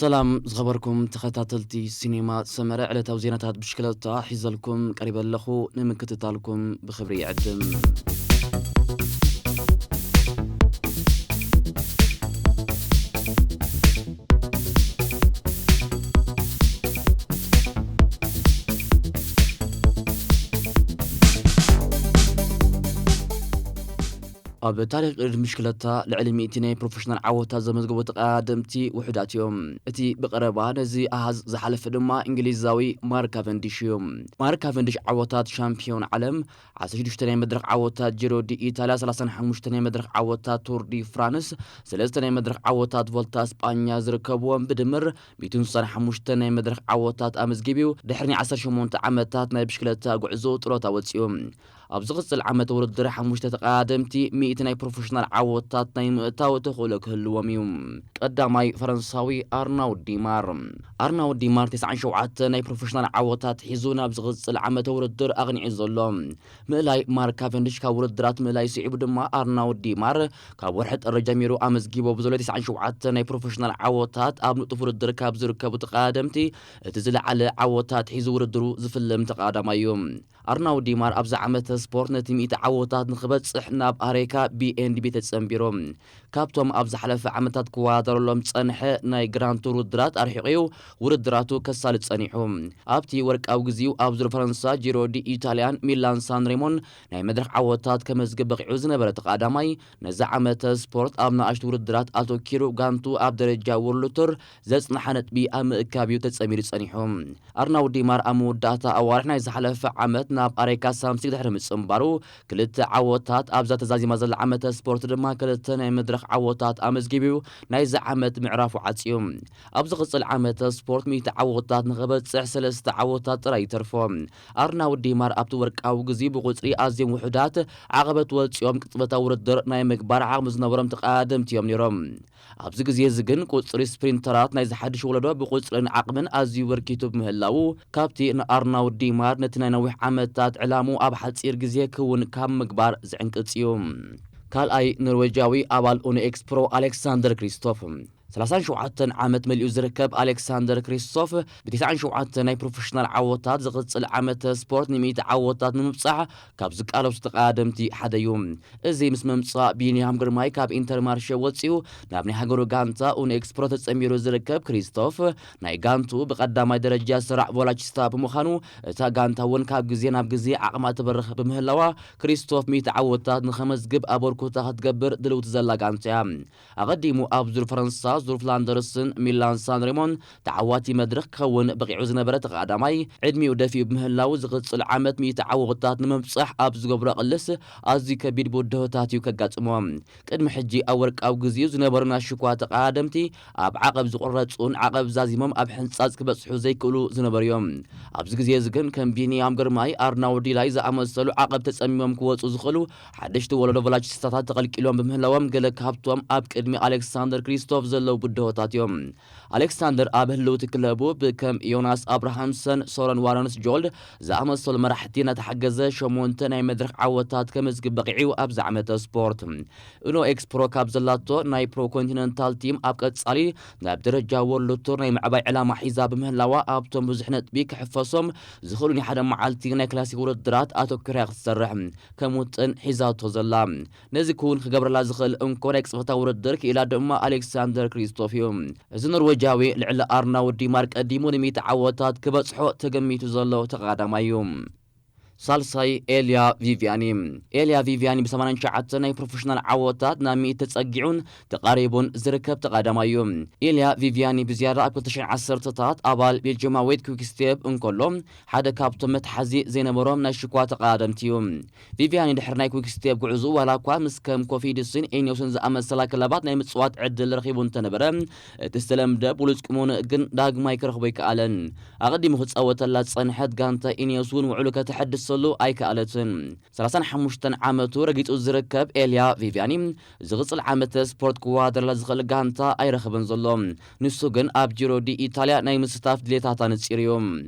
ሰላም ዝኸበርኩም ተኸታተልቲ ሲኔማ ሰመረ፣ ዕለታዊ ዜናታት ብሽክለታ ሒዘልኩም ቀሪበ ኣለኹ። ንምክትታልኩም ብኽብሪ ይዕድም። ኣብ ታሪኽ ቅድድም ብሽክለታ ልዕሊ ሚእቲ ናይ ፕሮፌሽናል ዓወታት ዘመዝገቡ ተቐዳደምቲ ውሑዳት እዮም። እቲ ብቐረባ ነዚ ኣሃዝ ዝሓለፈ ድማ እንግሊዛዊ ማርክ ካቨንዲሽ እዩ። ማርክ ካቨንዲሽ ዓወታት ሻምፒዮን ዓለም፣ ዓሰርተ ሽዱሽተ ናይ መድረኽ ዓወታት ጂሮ ዲ ኢታልያ፣ ሰላሳን ሓሙሽተ ናይ መድረኽ ዓወታት ቱር ዲ ፍራንስ፣ ሰለስተ ናይ መድረኽ ዓወታት ቮልታ ስጳኛ ዝርከብዎም ብድምር ሚእትን ስሳን ሓሙሽተ ናይ መድረኽ ዓወታት ኣመዝጊቡ እዩ። ድሕሪ ናይ ዓሰርተ ሸሞንተ ዓመታት ናይ ብሽክለታ ጉዕዞ ጥሮታ ወጺኡ። ኣብ ዝቕጽል ዓመት ውድድር ሓሙሽተ ተቐዳደምቲ ሚእቲ ናይ ፕሮፌሽናል ዓወታት ናይ ምእታው ተኽእሎ ክህልዎም እዩ። ቀዳማይ ፈረንሳዊ ኣርናውድ ዲማር። ኣርናውድ ዲማር ተስዓን ሸውዓተ ናይ ፕሮፌሽናል ዓወታት ሒዙ ናብ ዝቕጽል ዓመት ውድድር ኣቕኒዑ ዘሎ። ምእላይ ማርክ ካቨንዲሽ ካብ ውድድራት ምእላይ ስዒቡ ድማ ኣርናውድ ዲማር ካብ ወርሒ ጥሪ ጀሚሩ ኣመዝጊቦ ብዘሎ ተስዓን ሸውዓተ ናይ ፕሮፌሽናል ዓወታት ኣብ ንጡፍ ውድድር ካብ ዝርከቡ ተቐዳደምቲ እቲ ዝለዓለ ዓወታት ሒዙ ውድድሩ ዝፍልም ተቐዳዳማይ እዩ። ኣርናውድ ዲማር ኣብዚ ዓመተ ስፖርት ነቲ ሚእቲ ዓወታት ንኽበጽሕ ናብ ኣሬካ ቢ ኤን ቢ ተጸንቢሩ። ካብቶም ኣብ ዝሓለፈ ዓመታት ክወዳደረሎም ዝጸንሐ ናይ ግራንድ ቱር ውድድራት ኣርሒቑ እዩ ውድድራቱ ከሳልጥ ጸኒሑ። ኣብቲ ወርቃዊ ግዜኡ ኣብ ዙር ፈረንሳ፣ ጂሮ ዲ ኢታልያን ሚላን ሳን ሬሞን ናይ መድረኽ ዓወታት ከመዝግብ በቒዑ ዝነበረ ተቐዳዳማይ፣ ነዚ ዓመተ ስፖርት ኣብ ንኣሽቱ ውድድራት ኣተኪሩ ጋንቱ ኣብ ደረጃ ወርልድ ቱር ዘጽንሓ ነጥቢ ኣብ ምእካብ እዩ ተጸሚዱ ጸኒሑ። ኣርናውድ ዲማር ኣብ መወዳእታ ኣዋርሕ ናይ ዝሓለፈ ዓመት ናብ ኣሬካ ሳምሲክ ድሕሪ ምጽንባሩ፣ ክልተ ዓወታት ኣብዛ ተዛዚማ ዘላ ዓመተ ስፖርት ድማ ክልተ ናይ መድረኽ ዓወታት ኣመዝጊቡ እዩ ናይዚ ዓመት ምዕራፉ ዓጽዩ። ኣብ ዝቕጽል ዓመተ ስፖርት ሚእቲ ዓወታት ንኽበጽሕ ሰለስተ ዓወታት ጥራይ ይተርፎ። ኣርናውድ ዲማር ኣብቲ ወርቃዊ ግዜ ብቁጽሪ ኣዝዮም ውሑዳት ዓቐበት ወጺኦም ቅጽበታዊ ውድድር ናይ ምግባር ዓቕሚ ዝነበሮም ተቐዳደምቲ እዮም ነይሮም። ኣብዚ ግዜ እዚ ግን ቁጽሪ ስፕሪንተራት ናይዚ ሓድሽ ወለዶ ብቁጽርን ዓቕምን ኣዝዩ በርኪቱ ብምህላዉ፣ ካብቲ ንኣርናውድ ዲማር ነቲ ናይ ነዊሕ ዓመታት ዕላሙ ኣብ ሓጺር ግዜ ክውን ካብ ምግባር ዝዕንቅጽ እዩ። ካልኣይ ኖርዌጃዊ ኣባል ኡኖ ኤክስፕሮ ኣሌክሳንደር ክሪስቶፍ። ሰላሳን ሸውዓተን ዓመት መሊኡ ዝርከብ ኣሌክሳንደር ክሪስቶፍ፣ ብተስዓን ሸውዓተን ናይ ፕሮፌሽናል ዓወታት ዝቕጽል ዓመተ ስፖርት ንሚእቲ ዓወታት ንምብጻሕ ካብ ዝቃለሱ ተቐዳደምቲ ሓደ እዩ። እዚ ምስ ምምጻእ ቢንያም ግርማይ ካብ ኢንተርማርሸ ወጺኡ ናብ ናይ ሃገሩ ጋንታ ኡኖ ኤክስፕሮ ተጸንቢሩ ዝርከብ ክሪስቶፍ፣ ናይ ጋንቱ ብቐዳማይ ደረጃ ሰራዕ ቮላቺስታ ብምዃኑ፣ እታ ጋንታ እውን ካብ ግዜ ናብ ግዜ ዓቕማ ትበርኽ ብምህላዋ፣ ክሪስቶፍ ሚእቲ ዓወታት ንኸመዝግብ ኣበርኩታ ክትገብር ድልውቲ ዘላ ጋንታ እያ። ኣቐዲሙ ኣብ ዙር ፈረንሳ፣ ዙር ፍላንደርስን ሚላን ሳን ሬሞን ተዓዋቲ መድረኽ ክኸውን በቒዑ ዝነበረ ተቐዳዳማይ፣ ዕድሚኡ ደፊኡ ብምህላው፣ ዝቕጽል ዓመት ሚእቲ ዓወታት ንምብጻሕ ኣብ ዝገብሮ ቅልስ ኣዝዩ ከቢድ ብድሆታት እዩ ከጋጥሞ። ቅድሚ ሕጂ ኣብ ወርቃዊ ግዜኡ ዝነበሩ ናይ ሽኳ ተቐዳደምቲ ኣብ ዓቐብ ዝቑረጹን ዓቐብ ዛዚሞም ኣብ ሕንጻጽ ክበጽሑ ዘይክእሉ ዝነበሩ እዮም። ኣብዚ ግዜ እዚ ግን ከም ቢንያም ግርማይ፣ ኣርናውድ ዲላይ ዝኣመሰሉ ዓቐብ ተጸሚሞም ክወጹ ዝኽእሉ ሓደሽቲ ወለዶ ቮላቺስታታት ተቐልቂሎም ብምህላዎም፣ ገለ ካብቶም ኣብ ቅድሚ ኣሌክሳንደር ክሪስቶፍ ዘለዉ ብድሆታት እዮም። ኣሌክሳንደር ኣብ ህልውቲ ክለቡ ብከም ዮናስ ኣብርሃምሰን፣ ሶረን ዋረንስ ጆልድ ዝኣመሰሉ መራሕቲ እናተሓገዘ ሸሞንተ ናይ መድረኽ ዓወታት ከመዝግብ በቒዑ ኣብዚ ዓመተ ስፖርት። ኡኖ ኤክስፕሮ ካብ ዘላቶ ናይ ፕሮ ኮንቲነንታል ቲም ኣብ ቀጻሊ ናብ ደረጃ ወርልድ ቱር ናይ ምዕባይ ዕላማ ሒዛ ብምህላዋ፣ ኣብቶም ብዙሕ ነጥቢ ክሕፈሶም ዝኽእሉ ናይ ሓደ መዓልቲ ናይ ክላሲክ ውድድራት ኣተኲራ ክትሰርሕ ከም ውጥን ሒዛቶ ዘላ። ነዚ ክውን ክገብረላ ዝኽእል እንኮ ናይ ቅጽበታዊ ውድድር ክኢላ ድማ ኣሌክሳንደር ክሪስቶፍ እዩ። እዚ ኖርዌጃዊ ልዕሊ ኣርናውድ ዲማር ቀዲሙ ንሚእቲ ዓወታት ክበጽሖ ተገሚቱ ዘሎ ተቐዳዳማይ እዩ። ሳልሳይ ኤልያ ቪቪያኒ። ኤልያ ቪቪያኒ ብ ሰማንያን ትሽዓተን ናይ ፕሮፌሽናል ዓወታት ናብ ሚእቲ ተጸጊዑን ተቓሪቡን ዝርከብ ተቐዳዳማይ እዩ። ኤልያ ቪቪያኒ ብዝያዳ ኣብ ክልተ ሽሕን ዓሰርተታት ኣባል ቤልጅማዊት ኩክስቴፕ እንከሎ፣ ሓደ ካብቶም መትሓዚ ዘይነበሮም ናይ ሽኳ ተቐዳደምቲ እዩ። ቪቪያኒ ድሕሪ ናይ ኩክስቴፕ ጉዕዞ፣ ዋላ እኳ ምስ ከም ኮፊድስን ኢኒዮስን ዝኣመሰላ ክለባት ናይ ምጽዋት ዕድል ረኺቡ እንተነበረ፣ እቲ ዝተለምደ ብሉጽ ቁመንኡ ግን ዳግማይ ክረኽቦ ኣይከኣለን። ኣቐዲሙ ክጻወተላ ዝጸንሐት ጋንታ ኢኒዮስ እውን ውዕሉ ከተሐድሰሉ ኣይከኣለትን። ሰላሳን ሓሙሽተን ዓመቱ ረጊጹ ዝርከብ ኤልያ ቪቪያኒ፣ ዝቕጽል ዓመተ ስፖርት ክወዳደረላ ዝኽእል ጋንታ ኣይረኸበን ዘሎ። ንሱ ግን ኣብ ጂሮ ዲ ኢታልያ ናይ ምስታፍ ድሌታት ኣነጺሩ እዩ።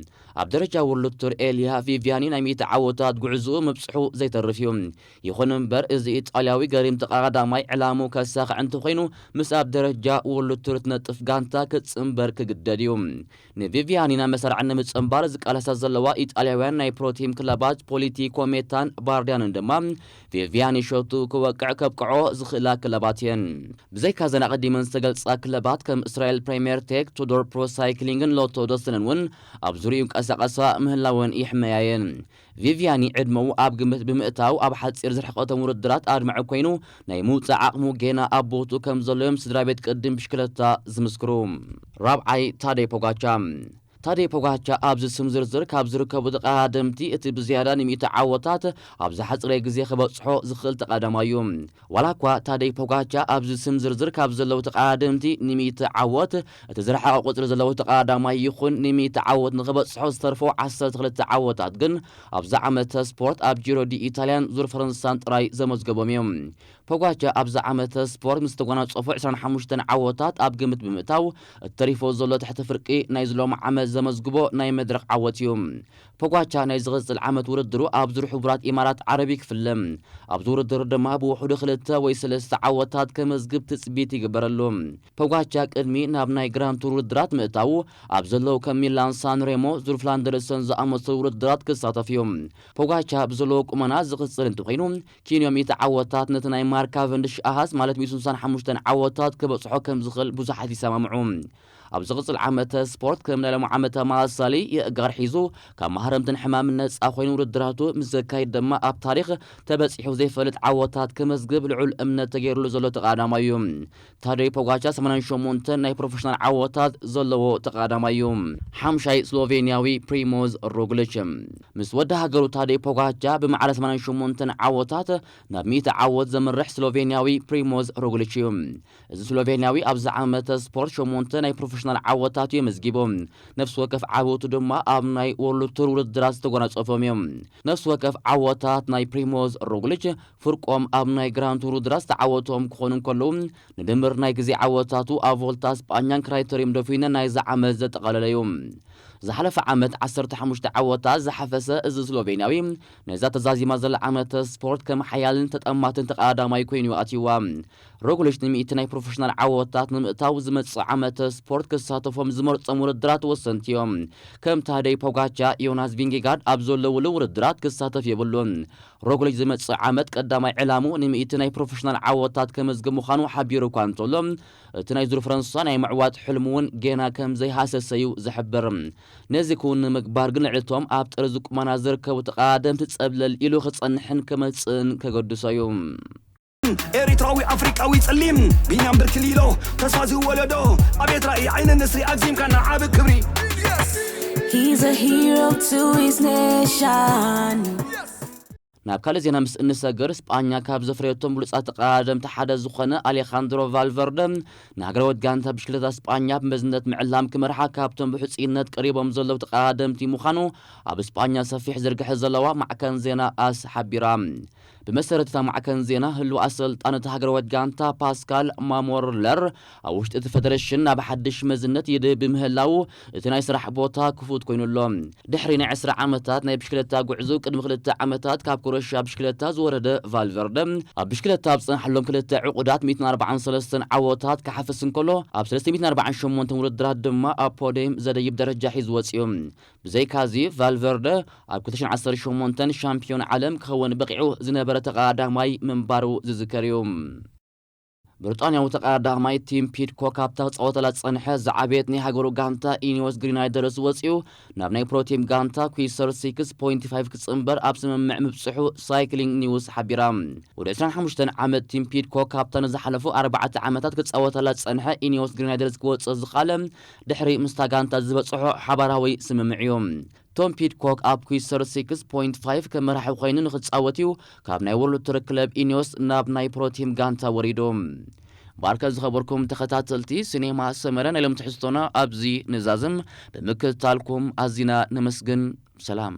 ኣብ ደረጃ ወርልድ ቱር ኤልያ ቪቪያኒ ናይ ሚእቲ ዓወታት ጉዕዝኡ ምብጽሑ ዘይተርፍ እዩ። ይኹን እምበር፣ እዚ ኢጣልያዊ ገሪም ተቐዳዳማይ ዕላሙ ከሳኽዕ እንተኾይኑ፣ ምስ ኣብ ደረጃ ወርልድ ቱር ትነጥፍ ጋንታ ክጽንበር ክግደድ እዩ። ንቪቪያኒ ናብ መሰርዓ ንምጽንባር ዝቃለሳ ዘለዋ ኢጣልያውያን ናይ ፕሮቲም ክለባት ፖሊቲ ኮሜታን ባርዲያንን ድማ፣ ቪቪያኒ ሸቱ ክወቅዕ ከብቅዖ ዝኽእላ ክለባት እየን። ብዘይካ ዘን ኣቐዲመን ዝተገልጻ ክለባት ከም እስራኤል ፕሪምየር ቴክ፣ ቱዶር ፕሮ ሳይክሊንግን ሎቶ ዶስንን እውን ኣብ ዙርያኡ ይንቀሳቐሳ ምህላወን ይሕመያ እየን። ቪቪያኒ ዕድመኡ ኣብ ግምት ብምእታው ኣብ ሓጺር ዝርሕቐቶም ውድድራት ኣድማዒ ኮይኑ ናይ ምውጻእ ዓቕሙ ጌና ኣብ ቦትኡ ከም ዘሎ እዮም ስድራ ቤት ቅድም ብሽክለታ ዝምስክሩ። ራብዓይ ታደይ ፖጋቻ። ታደይ ፖጋቻ ኣብዚ ስም ዝርዝር ካብ ዝርከቡ ተቐዳደምቲ እቲ ብዝያዳ ንሚእቲ ዓወታት ኣብ ዝሓጽረ ግዜ ክበጽሖ ዝኽእል ተቐዳማይ እዩ። ዋላ እኳ ታደይ ፖጋቻ ኣብዚ ስም ዝርዝር ካብ ዘለዉ ተቐዳደምቲ ንሚእቲ ዓወት እቲ ዝረሓቐ ቁጽሪ ዘለዎ ተቐዳዳማይ ይኹን ንሚእቲ ዓወት ንኽበጽሖ ዝተርፎ ዓሰርተ ክልተ ዓወታት ግን ኣብዚ ዓመተ ስፖርት ኣብ ጂሮ ዲ ኢታልያን ዙር ፈረንሳን ጥራይ ዘመዝገቦም እዮም። ፖጋቻ ኣብዚ ዓመተ ስፖርት ምስ ተጎናጸፎ ዕስራን ሓሙሽተን ዓወታት ኣብ ግምት ብምእታው እተሪፎ ዘሎ ትሕቲ ፍርቂ ናይዚ ሎሚ ዓመት ዘመዝግቦ ናይ መድረኽ ዓወት እዩ። ፖጋቻ ናይ ዝቕጽል ዓመት ውድድሩ ኣብ ዙር ሕቡራት ኢማራት ዓረብ ይክፍለ። ኣብዚ ውድድር ድማ ብውሕዱ ክልተ ወይ ሰለስተ ዓወታት ከመዝግብ ትጽቢት ይግበረሉ። ፖጋቻ ቅድሚ ናብ ናይ ግራንድ ቱር ውድድራት ምእታዉ ኣብ ዘለዉ ከም ሚላን ሳን ሬሞ፣ ዙር ፍላንደርሰን ዝኣመሰሉ ውድድራት ክሳተፍ እዩ። ፖጋቻ ብዘለዎ ቁመና ዝቕጽል እንተኾይኑ፣ ኪንዮ ሚእቲ ዓወታት ነቲ ናይ ማርክ ካቨንድሽ ኣሃዝ ማለት ሚእቲ ሓሙሽተ ዓወታት ክበጽሖ ከም ዝኽእል ብዙሓት ይሰማምዑ። ኣብ ዝቕጽል ዓመተ ስፖርት ከም ናይ ሎሚ ዓመት ተመሳሳሊ የእጋር ሒዙ ካብ ማህረምትን ሕማምን ነጻ ኮይኑ ውድድራቱ ምስ ዘካይድ ድማ ኣብ ታሪኽ ተበጺሑ ዘይፈልጥ ዓወታት ክመዝግብ ልዑል እምነት ተገይሩሉ ዘሎ ተቐዳዳማይ እዩ። ታደይ ፖጋቻ ሰማንያን ሸሞንተ ናይ ፕሮፌሽናል ዓወታት ዘለዎ ተቐዳዳማይ እዩ። ሓምሻይ ስሎቬንያዊ ፕሪሞዝ ሮግሊች። ምስ ወዲ ሃገሩ ታደይ ፖጋቻ ብማዕረ ሰማንያን ሸሞንተ ዓወታት ናብ ሚእቲ ዓወት ዘምርሕ ስሎቬንያዊ ፕሪሞዝ ሮግሊች እዩ። እዚ ስሎቬንያዊ ኣብዚ ዓመተ ስፖርት ሸሞንተ ናይ ፕሮፌሽናል ዓወታት እዩ መዝጊቡ። ነፍሲ ወከፍ ዓወቱ ድማ ኣብ ናይ ወርልድ ቱር ውድድራት ዝተጎናጸፎም እዮም። ነፍሲ ወከፍ ዓወታት ናይ ፕሪሞዝ ሮግሊች ፍርቆም ኣብ ናይ ግራንድ ቱር ውድድራት ዝተዓወቶም ክኾኑ እንከለዉ፣ ንድምር ናይ ግዜ ዓወታቱ ኣብ ቮልታ ስጳኛን ክራይተሪዮም ዶፊነ ናይዚ ዓመት ዘጠቓለለ እዩ። ዝሓለፈ ዓመት ዓሰርተ ሓሙሽተ ዓወታት ዝሓፈሰ እዚ ስሎቬንያዊ፣ ነዛ ተዛዚማ ዘላ ዓመተ ስፖርት ከም ሓያልን ተጠማትን ተቐዳዳማይ ኮይኑ ኣትይዋ። ሮግሊች ንሚእቲ ናይ ፕሮፌሽናል ዓወታት ንምእታው ዝመጽእ ዓመተ ስፖርት ክሳተፎም ዝመርጾም ውድድራት ወሰንቲ እዮም። ከም ታደይ ፖጋቻ፣ ዮናስ ቪንጌጋርድ ኣብ ዘለውሉ ውድድራት ክሳተፍ የብሉን። ሮግሊች ዝመጽእ ዓመት ቀዳማይ ዕላሙ ንሚእቲ ናይ ፕሮፌሽናል ዓወታት ከመዝግብ ምዃኑ ሓቢሩ እኳ እንተሎ፣ እቲ ናይ ዙር ፈረንሳ ናይ ምዕዋት ሕልሙ እውን ጌና ከም ዘይሃሰሰ እዩ ዝሕብር። ነዚ ክውን ንምግባር ግን ልዕሊ እቶም ኣብ ጥርዚ ቁመና ዝርከቡ ተቐዳደምቲ ጸብለል ኢሉ ክጸንሕን ክመጽእን ከገድሶ እዩ። ኤሪትራዊ ኣፍሪቃዊ ጸሊም ቢንያም ብርክሊሎ ተስፋ ዝወለዶ ኣቤት ራእይ ዓይኒ ንስሪ ኣግዚምካ ንዓቢ ክብሪ He's a hero to his nation. ናብ ካልእ ዜና ምስ እንሰግር፣ ስጳኛ ካብ ዘፍረየቶም ብሉጻት ተቐዳደምቲ ሓደ ዝኾነ ኣሌኻንድሮ ቫልቨርደ ንሃገራዊት ጋንታ ብሽክለታ ስጳኛ ብመዝነት ምዕላም ክመርሓ ካብቶም ብሕጹይነት ቀሪቦም ዘለዉ ተቐዳደምቲ ምዃኑ ኣብ ስጳኛ ሰፊሕ ዝርግሐ ዘለዋ ማዕከን ዜና ኣስ ሓቢራ። ብመሰረት እታ ማዕከን ዜና፣ ህሉው ኣሰልጣኒ እታ ሃገራዊት ጋንታ ፓስካል ማሞርለር ኣብ ውሽጢ እቲ ፈደረሽን ናብ ሓድሽ መዝነት ይድህብ ብምህላዉ እቲ ናይ ስራሕ ቦታ ክፉት ኮይኑ ኣሎ። ድሕሪ ናይ ዕስራ ዓመታት ናይ ብሽክለታ ጉዕዞ፣ ቅድሚ ክልተ ዓመታት ካብ ክሮሽያ ብሽክለታ ዝወረደ ቫልቨርደ፣ ኣብ ብሽክለታ ኣብ ዝጸንሓሎም ክልተ ዕቑዳት ሚእትን ኣርባዓን ሰለስተን ዓወታት ክሓፍስ እንከሎ፣ ኣብ ሰለስተ ሚእትን ኣርባዓን ሸሞንተን ውድድራት ድማ ኣብ ፖድየም ዘደይብ ደረጃ ሒዙ ወጺኡ። ብዘይካዚ፣ ቫልቨርደ ኣብ ክልተ ሽሕን ዓሰርተ ሸሞንተን ሻምፒዮን ዓለም ክኸውን በቒዑ ዝነበረ ተቐዳዳማይ ምንባሩ ዝዝከር እዩ። ብሪጣንያዊ ተቐዳዳማይ ቲም ፒድኮክ ኣብታ ክጻወተላ ዝጸንሐ ዝዓበየት ናይ ሃገሩ ጋንታ ኢኒዮስ ግሪናይደርስ ወጺኡ ናብ ናይ ፕሮቲም ጋንታ ኩይሰር ሲክስ ፖይንት ፋይቭ ክጽንበር ኣብ ስምምዕ ምብጽሑ ሳይክሊንግ ኒውስ ሓቢራ። ወዲ ዕስራን ሓሙሽተን ዓመት ቲም ፒድኮክ ካብታ ንዝሓለፉ ኣርባዕተ ዓመታት ክጻወተላ ዝጸንሐ ኢኒዮስ ግሪናይደርስ ክወጽእ ዝኻለ ድሕሪ ምስታ ጋንታ ዝበጽሖ ሓባራዊ ስምምዕ እዩ። ቶም ፒድኮክ ኣብ ኩይሰር ሲክስ ፖይንት ፋይቭ ከም መራሒ ኮይኑ ንኽጻወት እዩ ካብ ናይ ወርልድ ቱር ክለብ ኢኒዮስ ናብ ናይ ፕሮቲም ጋንታ ወሪዱ። ባርከ ዝኸበርኩም ተኸታተልቲ ሲኔማ ሰመረ፣ ናይ ሎም ትሕዝቶና ኣብዚ ንዛዝም። ብምክትታልኩም ኣዚና ነመስግን። ሰላም።